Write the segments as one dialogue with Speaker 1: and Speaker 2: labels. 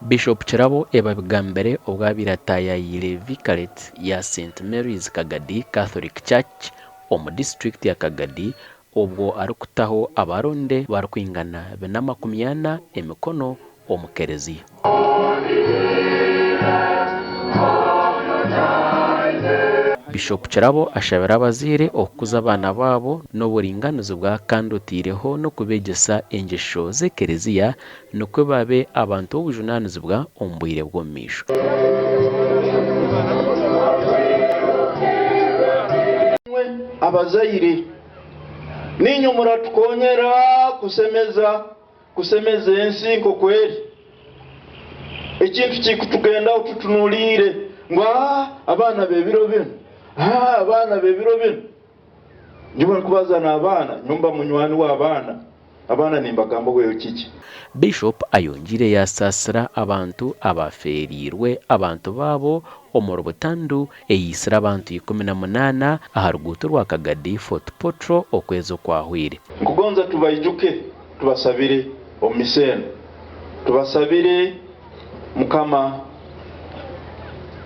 Speaker 1: Bishop Kirabo ebi abigambire obu abaire ataayayiire Vicarate ya St Mary's Kagadi Catholic Church omu disiturikiti ya Kagadi obwo arikutaho abaronde barikwingana 440 emikono omu kereziya. Bishop Kirabo ashabire abazaire okukuza abaana baabo n'oburinganizibwa kandi oteireho n'okubegyesa engyesho z'ekereziya nikwo babe abantu b'obujunaanizibwa omu bwire bw'omu maisho.
Speaker 2: Inywe abazaire, niinywe muratukonyera kusemeza kusemeza ensi nk'oku eri. Ekintu kikutugendaho tutunuliire ngu aa abaana b'ebiro binu, aa abaana b'ebiro binu. Nyowe nkubaza n'abaana, nyowe mba munywani w'abaana, abaana nimbagamba oweyo kiki.
Speaker 1: Bishop ayongiire yasaasira abantu abafeereirwe abantu baabo omuri butandu eyaitsire abantu 18 aha ruguuto rwa Kagadi Fort Portal okwezi okwahweire.
Speaker 2: Nkugonza tubaijuke tubasabire omu misa enu, tubasabire Mukama,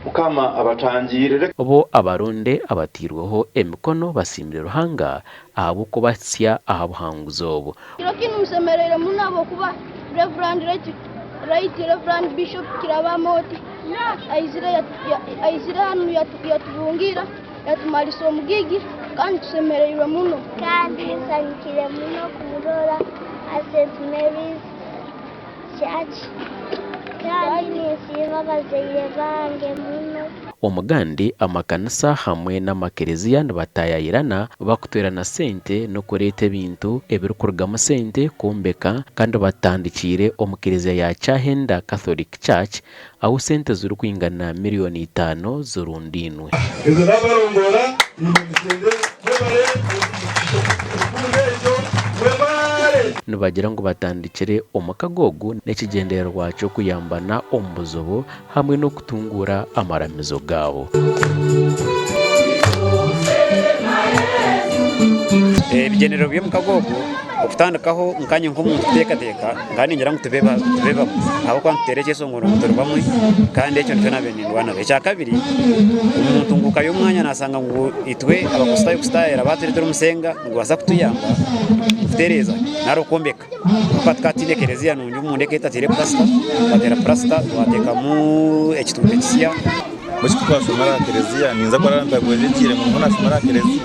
Speaker 2: Mukama abatangiirire.
Speaker 1: Bo abaronde abatairweho emikono basiimire Ruhanga ahabw'okubahitsya aha buhanguzi obu.
Speaker 3: Kiro kinu nsemereire muno habwokuba Rev. Right Rev. Bishop Kirabo Amooti aizire hanu yatubungiira yatumalisa omugigi kandi tusemereirwe muno.
Speaker 4: Kandi nsanyukire muno kumurora ha St. Mary's Church kandi ninsiima abazaire bange muno.
Speaker 1: Omugandi amakanisa hamwe n'amakereziya nibataayaayirana bakutwerana sente n'okureeta ebintu ebirikurugamu sente kwombeka kandi batandikiire omu kereziya ya Kyahenda Catholic Church ahu sente zirikwingana miriyoni itaano zirundainwe.
Speaker 5: Ezo n'abarongoora imwe mugyende mwebare rukundo egyo mwebare.
Speaker 1: Nibagira ngu batandikire omukago ogu n'ekigyendererwa ky'okuyambana omu buzibu hamwe n'okutunguura amaramizo gaabo.
Speaker 6: Ebigyendererwa by'omukago ogu okutandikaho nkanye nk'omuntu kuteekateeka nkaba ningira ngu tube tube bamwe ahabw'okuba nituteera ekyeshongoro ngu turi bamwe kandi ekyo nikyo naabaire nindwanira. Ekyakabiri omuntu ngu nkayo omwanya naashanga ngu itwe abakristaayo kustayira baatureetera omusenga nigubaasa kutuyamba kutereeza nari okwombeka. Ahabw'okuba tukaba twine ekereziya nungi omunda ekaba etateire purasita, twateera purasita twateekamu ekituuti ekisya.
Speaker 7: Mbwenu ku twashomera aha kereziya ninza kurara ntagwejegyeire ngu niho nashomera aha kereziya?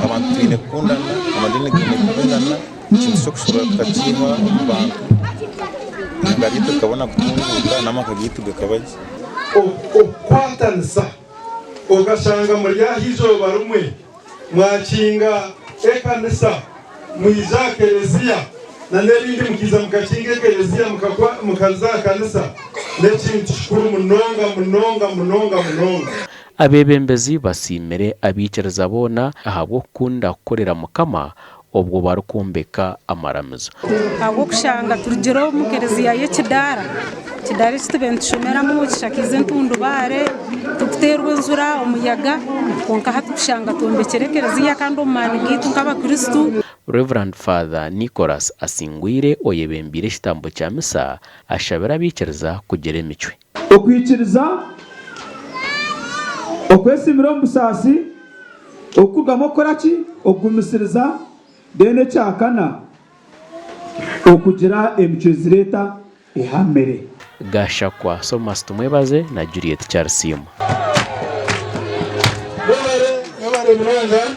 Speaker 7: Abantu twine kukundana, amadiini gaine kukundana, ekintu ky'okushoroora tukakiiha omu bantu, eihanga ryaitu rikabona kutunguuka n'amaka gaitu gakaba gye.
Speaker 5: Okukwatanisa okashanga muri aha eizooba rimwe Mwakinga ekanisa, mwija aha kereziya, na n'ebindi mukaija mukakinga ekereziya mukaza aha kanisa, n'ekintu kikuru munonga munonga munonga munonga.
Speaker 1: Abeebembezi basiimire abaikiriza boona ahabw'okukunda kukorera Mukama obwo barikwombeka amaramizo.
Speaker 8: Ahabw'okushanga turugire omu kereziya y'ekidaara, ekidaara eki tubaire nitushomeramu kishakaize entundubaare, turikuteerwa enjura, omuyaga, kwonka hati kushanga twombekire ekereziya kandi omu maani gaitu nk'abakristo.
Speaker 1: Rev. Father Nicholas Asingwire oyebembeire ekitambo kya misa ashabire abaikiriza kugira emicwe.
Speaker 9: Okwikiriza, okwesiimira omu busaasi, okurugamu okukora ki? Okugumisiriza, then ekyakana, okugira emicwe ezireeta ehamire.
Speaker 1: Gashakwa Thomas Tumwebaze na Juliet Kyarisiima.
Speaker 5: Mwebare, mwebare munonga.